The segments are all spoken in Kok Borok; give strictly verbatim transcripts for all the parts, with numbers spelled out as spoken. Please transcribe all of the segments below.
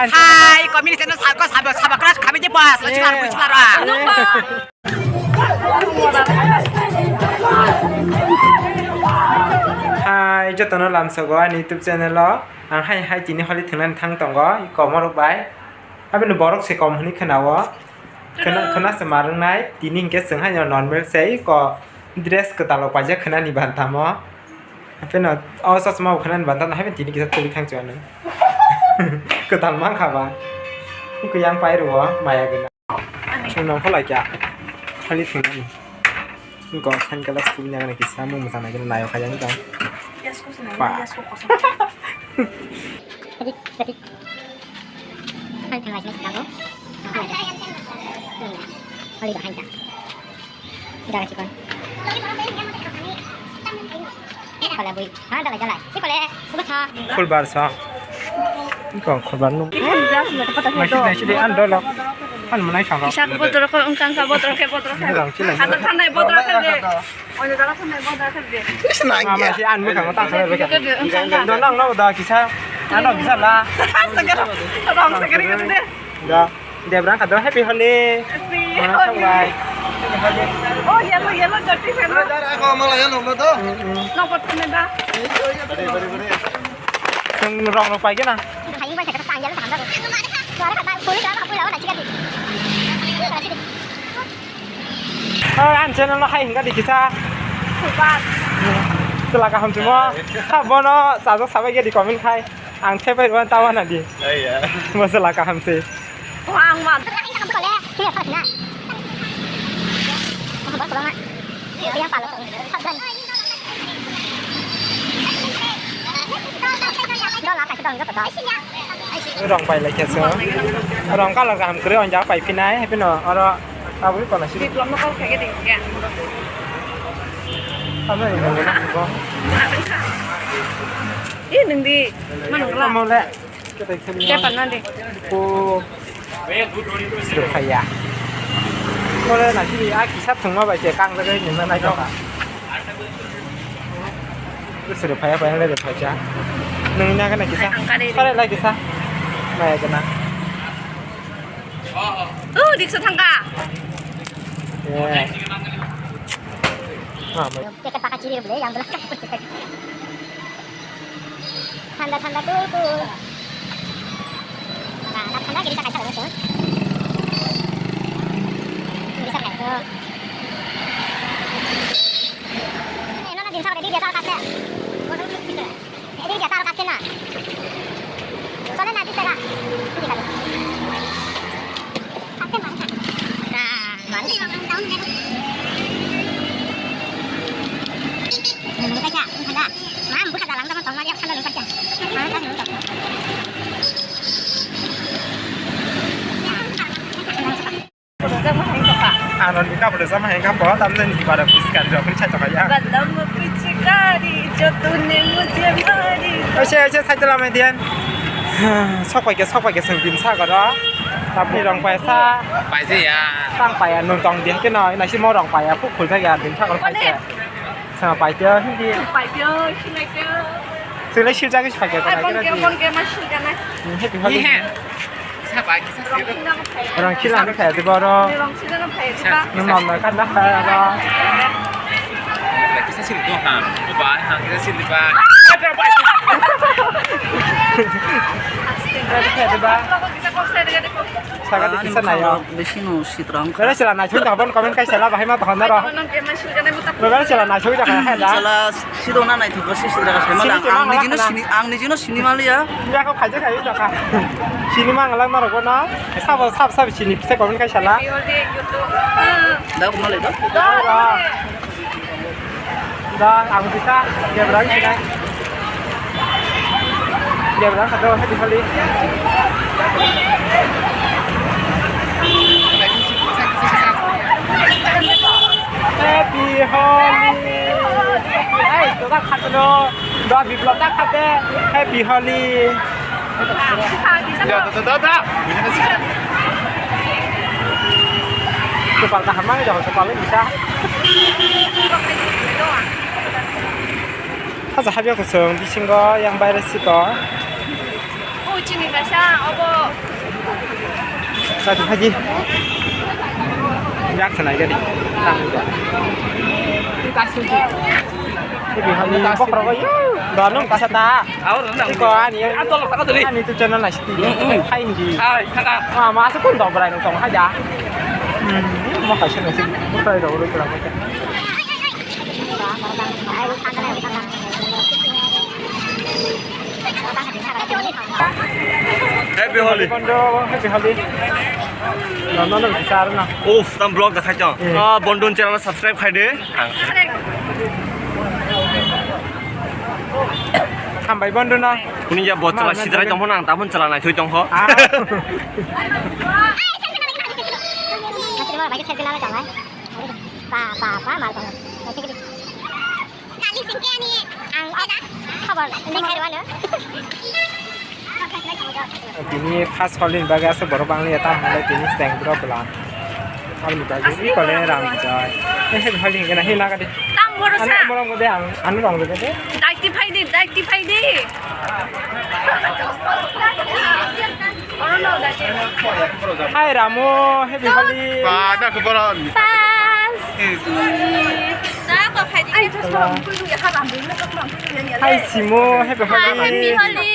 Hai, community channel sabo, sabo, sabo, class kami je bas, lagi sabo, sabo. Hai, jotono lamsogo ani YouTube channel o. Ang hai, hai tini holi thwngnani thang tongo, i komorok bai. Abini borok se kom hwnwi khwnao. Khwna, khwna se marwngnai, tini hinkhe chwng haino normal se, i ko dress kwtal rok paijak khwnani bantamo. Hapheno, o chosma bo khwnani bantamo, hapheno tini kisa twi thang chwng. Kwtal mankha ba. Kwya pai rwo, maya gwnang. Chwng nongkho laikha. Hali thwngnani. Go sunglass tubui nang kisa mung masa nai nayo kaya ni tang. Ba. Hali thang lai sini sini go. Hali go hanta. Jaga chikon. Kala bui. Ha, dalai, dalai. Ikole, ugo sa. Khulbar sa. Ikong khulbar nung. Masih nasi de an dolo. An manai sang. Isa ko bodro ko, ungkang ka bodro ke, bodro ke. Bodro ke. Hata thanai bodro ke de. Oyo dala thanai bodro ke de. Mama si an mukang ta sa. Ungkang ka. Dona no da kisa. Ano kisa la. Segar. Rong segar ke de. Da, Debrang kado happy holi. Happy holi. Mana song bai. Oh, yellow, yellow, dirty fellow. Dara, ako mala yellow mo to. No pot kene da. Sing rong rong pai kena. Hai bai kata yellow sama da. Dara kata police apa apa lawan aja kan. Oh, an channel no hai hinga dikisa. Super. Tela kaham chimo. Sabono sajak sabai ge di comment khai. Ang thepai rwan tawa na di. Iya. Masala kaham se. Wah, ang wan. Rong pai lai khe so. Rong colour kaham kwrwi on ja pai phinai, happy no. Oro aboni kono si. Diploma call khaikhe ding khe. Ano ni rong na ko. Eh, nung di. Mana ngala? Kamu le. Ketai kheli. Kepan nang di. Ko. Srukaya. Ko le na sini a kisa thungma bai se kang le ni na nai ka. Srukaya bai le phaja. Nung na ka na kisa. Sare la kisa. Nai ka na. Oh, diksa thangka. Yeah. Ah, mai. Jacket pakai ciri boleh, yang belakang. Thanda, thanda, cool, cool. Nah, thanda, thanda, jadi bisa kacau, ya, tuh. Bisa kacau. Eh, nona, din sa, ready, dia tahu, kacau. Bodoh, gitu. Ini dia taruh kasih, nah. Soalnya nanti saya, ini kali. Kasih, Bang. Nah, Bang. Ini ulang tahun, ya. Hmm, buka, Cak. Ini ada. Mam, buka dalam, teman-teman, dia kan dalam kerja. Mana tas, buka. Ano ni kapore sama hai kapo, tam jani di bara piskari rok ni chai tokaya. Balam pichikari, jotone mujhe mari. Oise, oise, sai tala mai diyan. Sok pai ke, sok pai ke, seng dim sa goro. Tapi rong paisa. Paisa ya. Tang paya, nung tong di ke no, nasi mo rong paya, puk khul sa ya, dim sa goro paisa. Sama paityo, hindi. Paityo, sinaityo. Sila sila jagi paityo. Ai, bon ke, bon ke, mas sila na. Hmm, happy holiday. Iya. Saba, kisa sila. Orang sila na kaya di boro. Orang sila na kaya di ba. Nung mama kan dah kaya ba. Kisa sila tu ham. Ba, ham kisa sila ba. Kaya di ba. Saka di kisa nayo. Bisi no sitrang. Bera sila naisuk da bon comment kai sela bahai ma bahon daro. Bera sila naisuk da hai da. Sila sidona naithok si sidra ka sema da. Ang nijino sini, ang nijino sini maliya. Ya ko khaje khai da ka. Sini ma ngalang na rogo na. Sabo sab sab sini kisa comment kai sela. Da ko male da. Da, ang bisa, dia berani sih, kan? Dia berani satu, satu kali. Happy Holi. Hai, coba kata dulu. Doa biblot tak kata Happy Holi. Da, da, da, da, da. Kepal kaham mang, jangan kepal bisa. Haja habya kusung, bisingo yang bayar sitor. Oh, chini kaisa, obo. Satu haji. Jak sanai gadi. Tang. Ini bihani bokrok ayo. Donung kasa ta. Iko ani. Ani tu channel nasi. Hai hindi. Hai, kata. Ah, masuk pun dong berai nong haja. Hmm, mau kasih nasi. Berai dong berai. Happy Holi. Bondo, happy Holi. No, no, no, bisa na. Uff, tam vlog da khaito. Eh. Ah, Bondo channel subscribe khai de. Hambai Bondo na. Kuni ya bot chala sidrai tong phano ang ta phano chala nai thui tong kho. Ah. Pa, pa, pa, mal tong. Nai thik di. Ang khobor, hindi khairwano. Tini first holi ni bagwi aswk borok bangli ya, tamo hwnle tini cheng borok bwla. Aboni bagwi kole ram jai. Eh, holi hingkhe na, hei naga di. Tam borok sa. Ano borok de ang, ano rong de de. Daiti phai di, daiti phai di. Hai Ramo, happy Holi. Ba, da ko boron. Pas. Hai Simo, happy Holi. Happy Holi.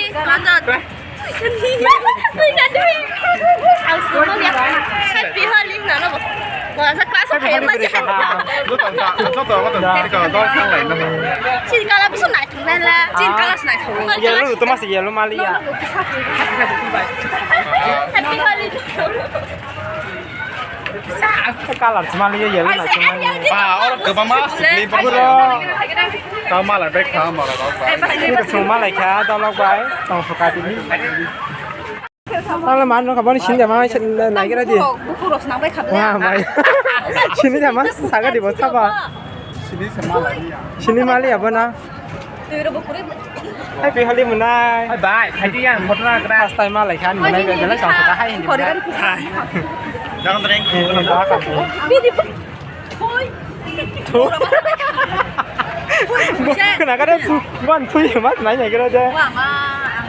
Happy Holi, nana bo. Bo sa class of Happy Holi, happy Holi. Joto, joto, joto, joto, dol thang lai na. Chini kala bisu nai thung nai la. Chini kala sinai thung. Yellow, tu masih yellow mali ya. Happy Holi. Color cuma liya yellow na cuma liya. Ba, oro kwbangma sukli bro. Tamo mala bag tamo mala rok ba. Ini kesung malai kha, dolok bai, tong suka tini. Tangla man no kaboni sinja ma naigra di. Buku ros nang bai khabla. Wah, mai. Sini jama saga di bo saba. Sini se malai ya. Sini mali ya bona. Happy Holi mwnai. Hai bai, hai di yang photo na gra. First time malai khan mwnai bai belai chong ta hai hindi. Hai. Jangan drink. Eh, ini bawa kamu. Bidi. Thui. Thui. Kena kada tu, ban thui mas nai nai kira je. Wah, ma,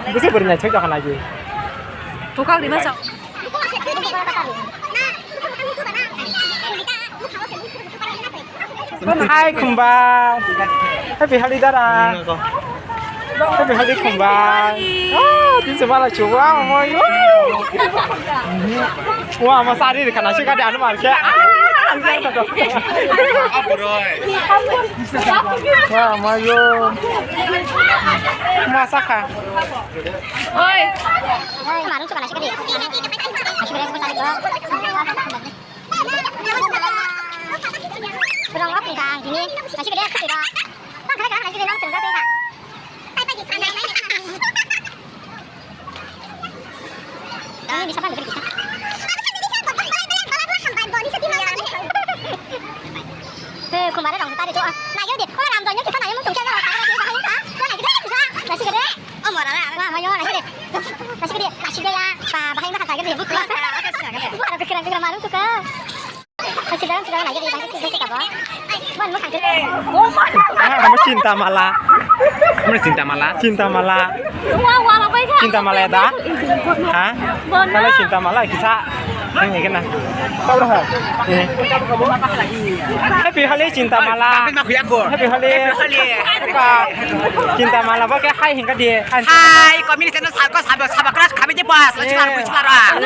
ang lagi. Bisa beri nai chok jangan lagi. Tukang di mana? Hai khumbai. Happy Holi dara. Happy Holi khumbai. Oh, tinse mala chu. Wow, moi. Wow, ma sari re kana shika de anu mar khe. Wow, moi. Ma sakha. Oi. Marung suka nasi kedi. Nasi kedi aku tadi gua. Kurang apa dah ini? Nasi kedi aku tidak. Bang, kena nasi kedi langsung gak beda. Ini bisa apa? Bisa. Eh, kemarin orang tadi tuh, ah, nah, yaudah, orang ramjonnya kita nanya muncul kayak orang tadi, kita nanya, ah, kau nanya, kita bisa, nasi kedi. Oh, murah lah. Wah, mayo, nasi kedi. Nasi kedi, nasi kedi ya. Bah, bahaya makan saya kedi. Bukan. Bukan, aku kira-kira malu suka. Nasi dalam, nasi dalam lagi di bangku sih, sih, apa? Bukan, bukan. Oh, mana? Ah, kamu cinta malah. Kamu cinta malah. Cinta malah. Wah, wah, apa itu? Cinta malah ya, dah? Hah? Bukan. Kalau cinta malah, kisah. Ini kena. Kau dah? Eh. Happy Holi cinta malah. Happy Holi. Happy Holi. Cinta malah, bo ke hai hingka dia. Hai, kami di channel sako sabo sabo kelas kami di bos. Lagi baru, lagi baru.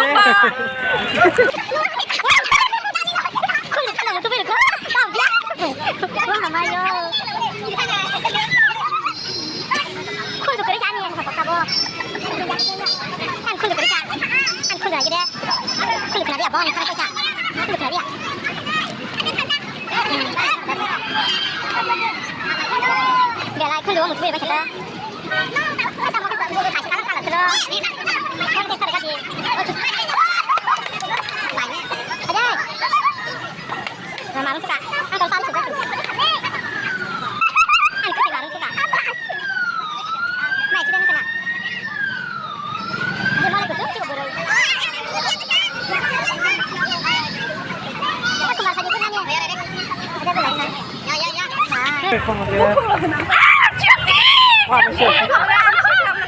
Khul tu kare jani yang kata kabo. Kan khul tu kare jani. Kan khul tu lagi deh. Khul tu kare ya, bawang khul tu kare ya. Khul tu kare ya. Dia lai khul tu mau tu kare.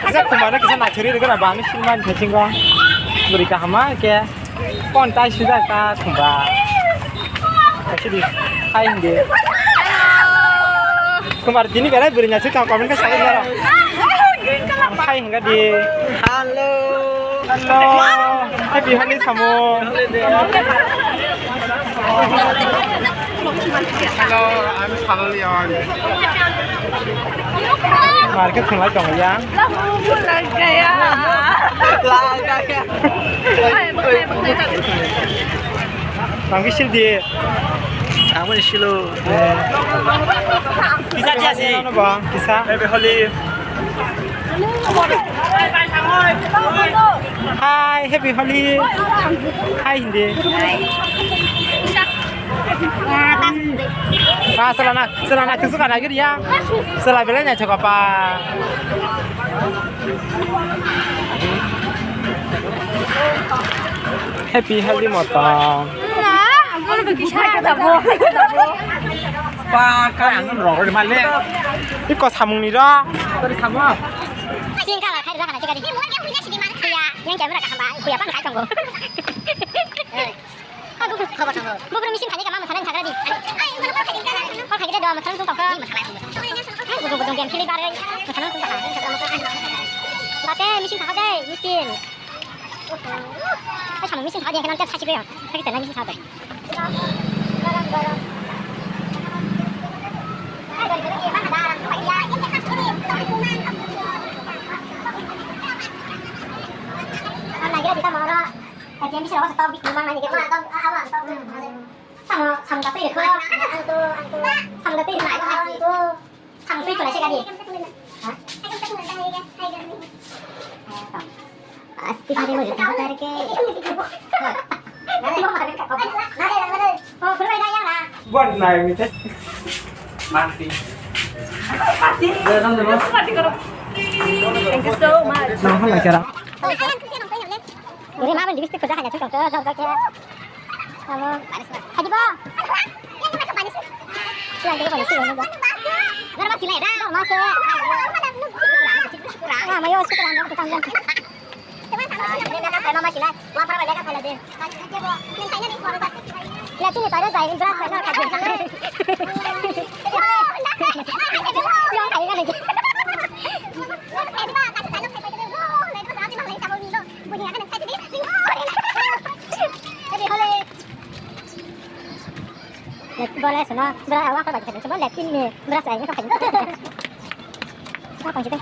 Kisa khumana kisa naisuri rwgwna bani silmani thaisingo. Bwrwi kahama khe. Kon tai sujak ta thumba. Kaisa di. Hai hindi. Kumar tini berai beri nasi kau komen ka sabai naro. Hai hingga di. Hello. Hello. Happy Holi samo. Hello, I'm Sano Leon. Market thwnglai tongo ya. Lagaya. Lagaya. Tangki sil di. Ang mani silo. Kisa dia si. Ano ba? Kisa. Happy Holi. Hi, Happy Holi. Hi, hindi. Ah, sala na, sala na, tusuk ada gitu ya. Sala belai na cakap apa? Happy Holi motong. Ba, kaya ang rok male. Iko samung ni ro. Sing kala khai da kana chikari. Kuya, yang camera ka hamba, kuya pan khai tongo. Buku machine khani kama masana ni thagra di. Kok khai kita doa masana sung tongka. Buku buku game kili bare masana sung tongka. Bate machine thakha de, machine. Ai, samung machine thakha de, kena tes khachi be. Kaki tena machine thakha de. Ang lagi ada di kamar. Lagi yang bisa lewat setahun bikin mang nanya gitu. Sama, sama tapi itu. Ang tu, ang tu. Sama tapi itu. Ang tu. Ang tu itu lah sih kali. Hah? Pasti kali mau jadi tarik. Buat naik gitu. Mati. Mati. Thank you so much. Nah, kan lagi orang. Uri mama lipstick kerja hanya cakap tu, cakap tu. Kamu, haji ba. Sila jadi polisi ya, ba. Normal sila ya, normal ke. Ah, mayo, syukur, syukur. Mama sila, wah, para belajar kalau dia. Lihat sini, pada saya, jelas, saya nak kaji. Yang kayak kan aja. Boleh sana, bra awak apa kita coba lihat ini, bra saya ini apa ini? Apa kita?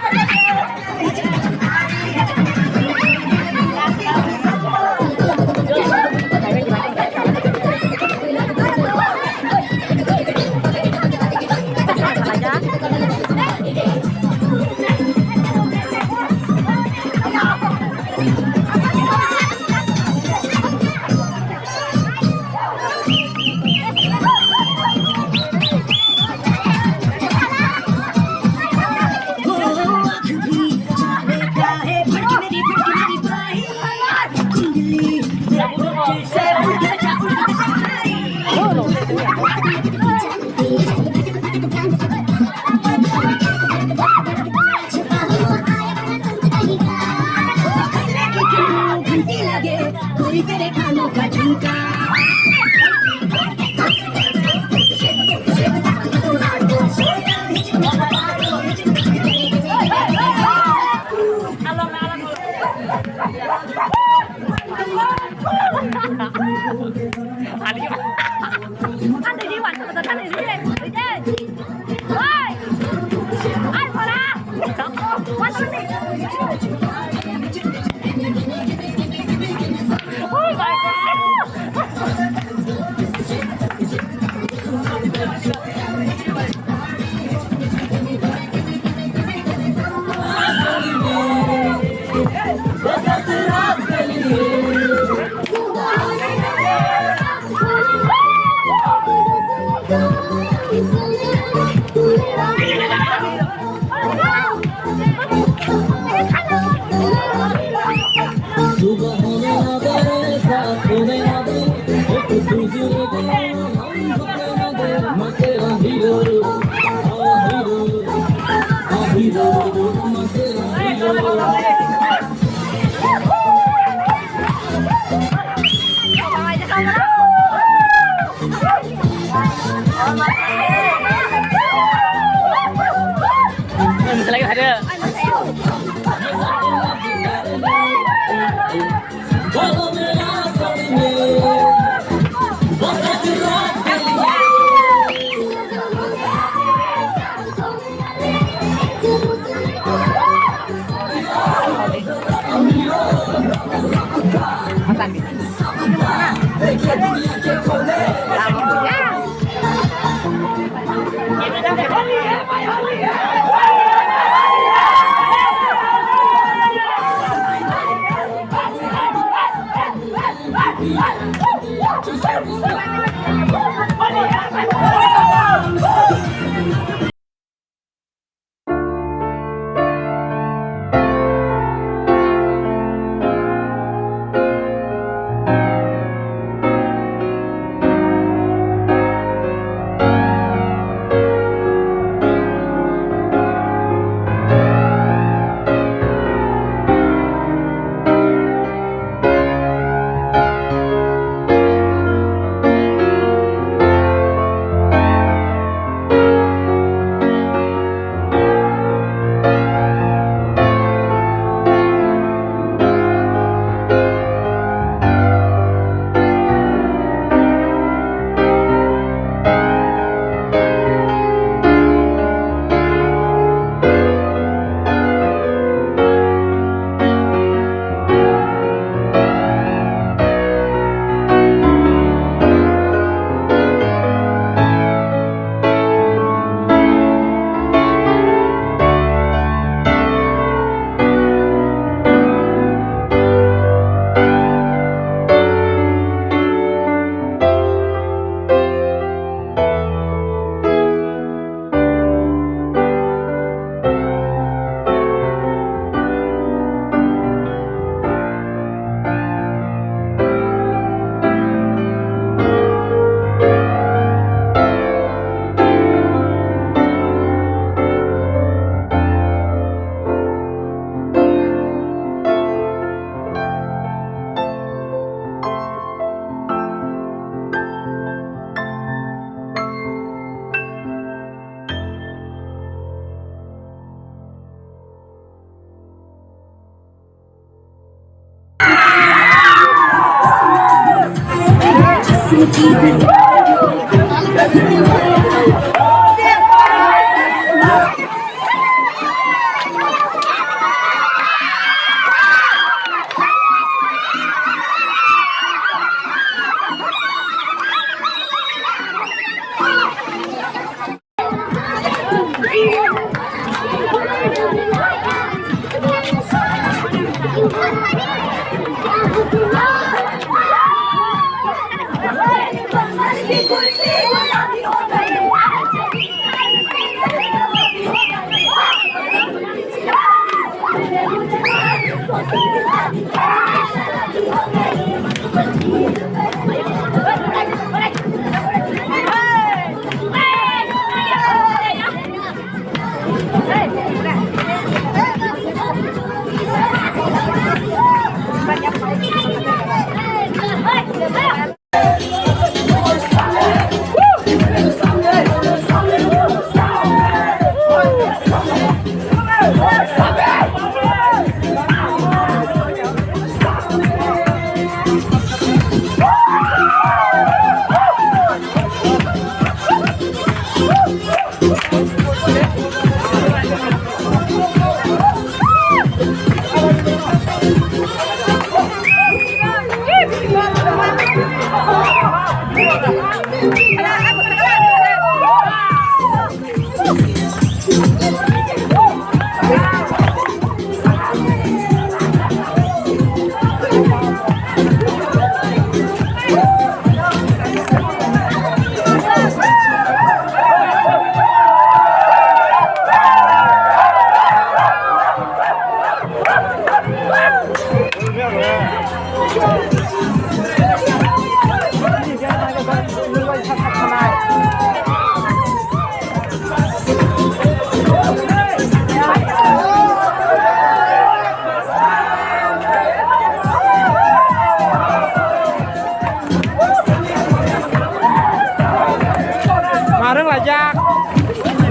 Marwng laijak,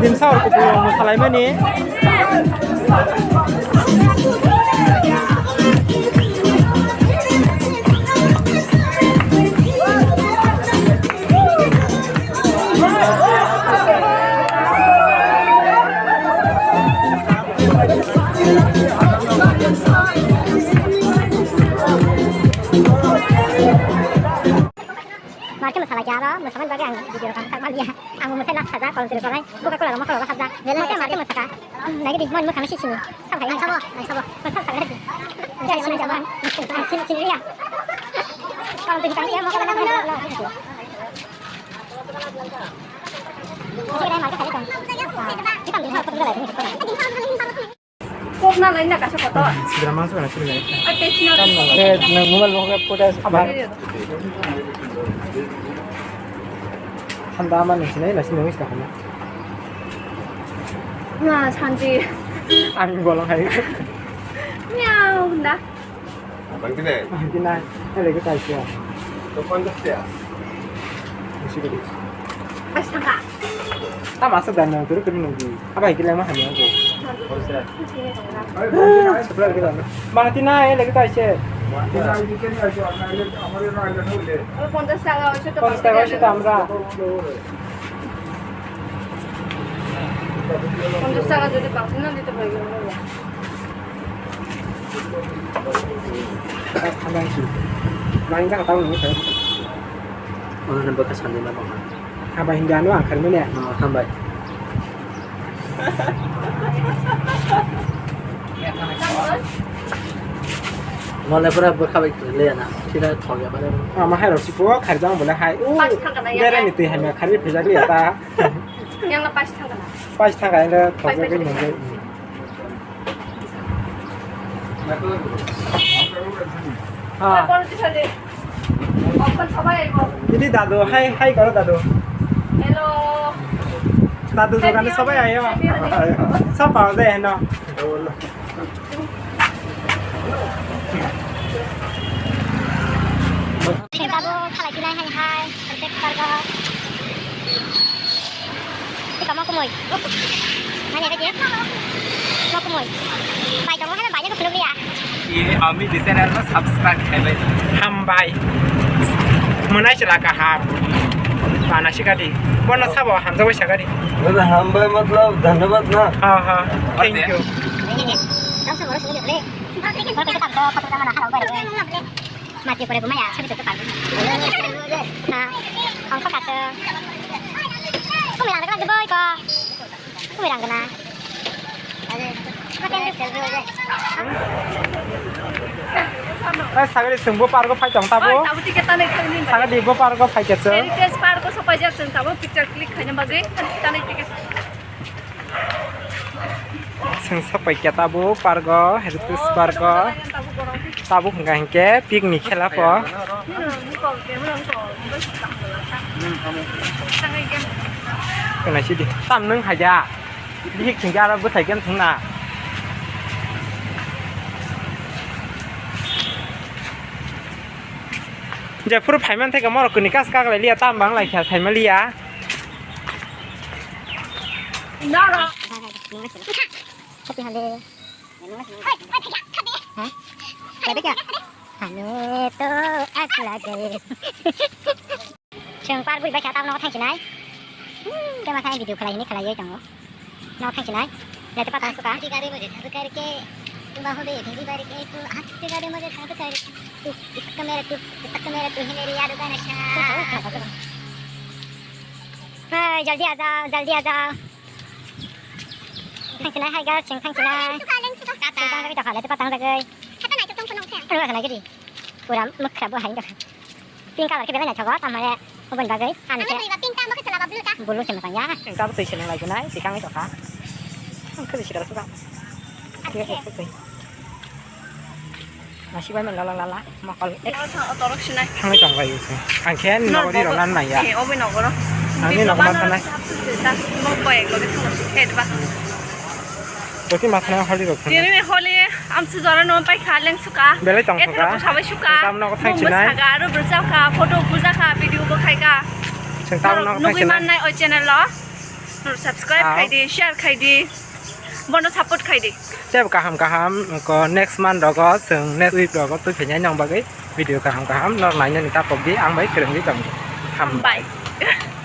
dimsa hor kupulung mwsalaimani. Marke mwsala khe aro mwsamani bagwi ang video rok ang sak manliya. Ang mwsai last sajak, kolom twi kolai, buka kola rok mokol rok hapjak. Belai marke mwsaka. Nai di, mon mwkhang si sini. Sam khai. Ang sabo, ang sabo. Sam khai. Sini jaba. Sini sini ya. Kok na lai na kaisa kotor. Sidra mangsa na sidra. Ate sina. Ke nang mobile bo ke photo sabar. Thanda ama ni sinai na sinai wis na kana. Na santi. Ang bolong hai. Miau da. Bangti nai. Bangti nai. Ele ke taisya. To pandas ya. Isi ke. Pas thangka. Tama sa dan nang turu kiri nunggi. Apa iki lama hamya ko. Bangti nai ele ke taisya. Ponchash taka oise to. Ponchash taka oise to amra. Ponchash taka jodi bangti na dite paribo. Onono bwkha sandi ma bangha. Hambai hinwi ano ang kharmani. Oh, hambai. Mole pura bwkha bai khwlai ya na. Sida thok ya bare. Ama hai rok sipo kharjang bole hai. Pas thangka na ya. Bere ni twi hai ma khari phejak li ya ta. Yang na pas thangka na. Pas thangka yang thok ya ni. Ha. Ini dadu, hai, hai karo dadu. Hello. Dadu dogane sobai ayo. Sob pawa jai heno. Dadu khalai dinai hai hai. Perfect pargo. Tika mo kumui. Nanya ka dia? Mo kumui. Bai tongo hana bai ko phuluk ya. Ye ami di channel no subscribe khai bai. Hambai. Munai chila kaham. Bana sikadi. Bono sabo hamjabai sakadi. Bono hambai matlab dhanyabad na. Ha ha. Thank you. Mati pore bumaya, sabi tutup pagu. Ha, ang kok asal. Kumi rang rang boy ko. Kumi rang gana. Eh, sagri sungbo pargo phai tong tabo. Oi, tabo ticket tanai tanai. Sagri bo pargo phai khe sung. Heritage pargo sopai jak sung tabo picture click khaina bagwi tanai ticket. Chwng sapai khe tabuk pargo, Heritage Pargo. Tabuk hwnkha hinkhe picnic khela pho. Khwnaisidi. Tam nwng hai da. Bihik hinkhe aro bwsai khe thwngna. Jephuru phaiman thai khe morok kwnwi kas kaglai liya, tam bang lai kha saima liya. Noro. Happy holiday. Ha? Kade kya? Hame to aag lage. Chwng par guri bai kha, tabuk nogo thangsinai. Hmm, kema thang video khalai hini khalai tongo. Nogo thangsinai. Lete patang suka. Gari mujhe thang karke, tu bahube dheri barke, tu aaj se gari mujhe thang karke. Tu isak mere tu, isak mere tu hi meri yaad ka nasha. Hey, jaldi aa jao, jaldi aa jao. Thangsinai hai guys, chwng thangsinai. Lengsuka, lengsuka. Chwng thangjagwi tongkha, lete pa thangjagwi. Hata nai tong phunuk khe. Ano khana gidi. Pura mwkhra bo hai tongkha. Pink color khe belai naithogo, tamare oboni bagwi. Ani khe. Ano pink ta, mwkhra chala ba blue ta. Blue se mwchang ya. Chwng ta bo twi se nang lai tonai, twi kangwi tongkha. Ang khwlwi se dal suka. Ani khe. Nasibai man lala lala mokol. Yo tha otorok sinai. Thangwi tong lai se. Ang khe no, nogori rok nan nai ya. Eh, obi nogoro. Ang ni nogo ma thanai. Mok bai loge thang. He ba. Toti ma thanai holi rok thanai. Tini holi amsu jora no pai kha lengsuka. Belai tong suka. Sabai suka. Tam nogo thang sinai. Saga aro bersa kha, photo buja kha, video bo khai kha. Seng tam nogo thang sinai. Nugui man nai o channel lo. Nor subscribe khai di, share khai di. Bono support khai di. Tei kaham kaham ko next month rogo chwng next week rogo twi phainai nang bagwi video kaham kaham nor nainani ta kok di ang bai kwrwngwi tong di. Hambai. Bye.